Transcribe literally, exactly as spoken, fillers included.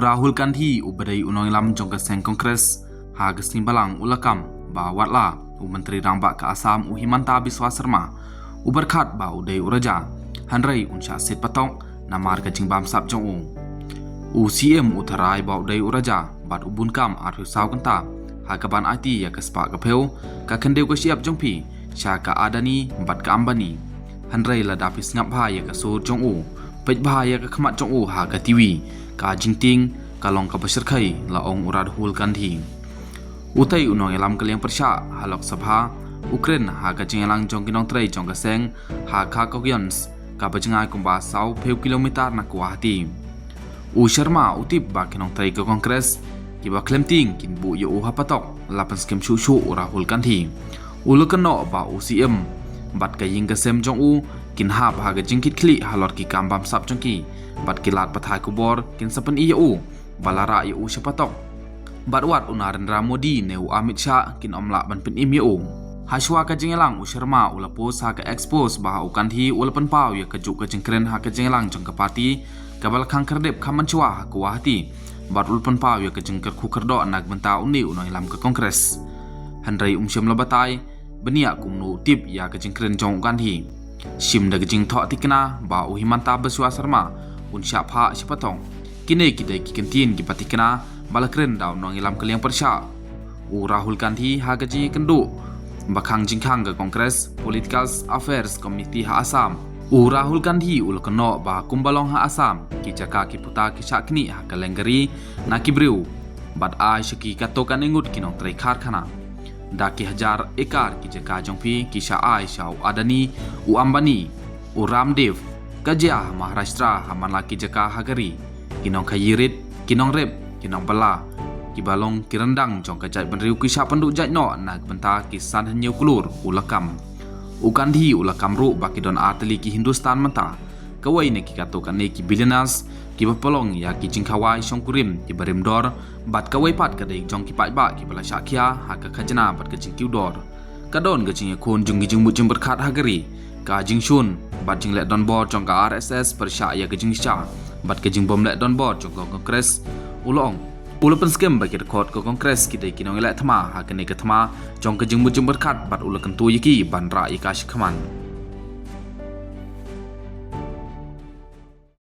Rahul Gandhi uba dei u nongïalam jong ka seng Congress ha ka seng balang u la kam ba wat la u Myntri Rangbah ka Assam u Himanta Biswa Sarma u pyrkhat ba u dei u raja, hynrei un shah siat patok namar ka jingbamsap jong u. U C M u tharai ba u dei u raja bad u bun kam arphew saw kynta ha kaban aiti ïa ka spah ka phew, ka khyndew ka shyiap jong phi sha ka Adani bad ka Ambani. Hynrei lada phi sngap bha ïa ka sur jong u, peit bha ïa ka khmat jong u ha ka T V, ka jingtieng ka long kaba shyrkhei, la ong u Rahul Gandhi. Utei u nongïalam ka liang pyrshah ha Lok Sabha u kren ha ka jingïalang jong ki nongtrei jong ka seng ha Kharghogans, kaba jngai kumba saw phew kilometer na Guwahati. U Sharma u tip ba ki nongtrei ka Congress kiba khlem tieng kin buh ïa u ha patok la pynskhem shuh shuh u Rahul Gandhi. U la kynnoh ba u C M bad ka ïing ka sem jong u kin hap ha ka jingkitkhlieh halor ki kam bamsap jong ki, bad ki lad pathai khubor kin sa pyni ïa u ba la rah ïa u sha patok. Bad wat u Narendra Modi ne u Amit Shah kin ym lah ban pynim ïa u. Hashwa ka jingïalang u Sharma u la post ha ka X post ba u Gandhi u la pynpaw ïa kajuh ka jingkren ha ka jingïalang jong ka party kaba la khang khyrdep kham mynshuwa ha Guwahati, bad u la pynpaw ïa ka jingkyrkhu kyrdoh na ka bynta une u nongïalam ka Congress. Hynrei um shym la batai bniah kumno u tip ïa ka jingkren jong u Gandhi. Shim da ka jingthoh thikna ba u Himanta Biswa Sarma un shah phah sha patok. Kine ki dei ki kyntien kiba thikna ba la kren da u nongïalam ka liang pyrshah u Rahul Gandhi ha ka jingïakynduh ba khang jingkhang ka Congress Political Affairs Committee ha Assam. U Rahul Gandhi u la kynnoh ba kumba long ha Assam, ki jaka ki puta ki shah knieh ha ka lynti na ki briew bad ai sha ki katto katne ngut ki nongtrei karkhana. Da ki hajar ekar ki jaka jong phi ki shah ai sha u Adani, u Ambani, u Ramdev. Ka jia ha Maharashtra ha man la ki jaka ha ka ri, ki nongkhaïi rit, ki nongrep, ki nongbylla, kiba long ki ryndang jong ka jaitbynriew ki shah pynduh jait noh na ka bynta ki san hynñiew klur, u la kam. U Gandhi u la kam ruh ba ki don ar tylli ki Hindustan mynta. Kawei na ki katto katne ki billionaires kiba pynlong ïa ki jingkhawai shongkurim kiba rim dor, bad kawei pat ka dei jong ki paidbah kiba la shah khia ha ka khajna bad ka jingkiew dor. Ka don ka jingïakhun jong ki jingmut jingpyrkhat ha ka ri, ka jingshun bad jingleh donbor jong ka R S S pyrshah ïa ka jingshisha bad ka jingbym leh donbor jong ka Congress, u la ong. U la pynskhem ba ki dkhot ka Congress ki dei ki nongïaleh thma ha kane ka thma jong ka jingmut jingpyrkhat bad u la kyntu ïa ki ban rah ïa ka shakhmat.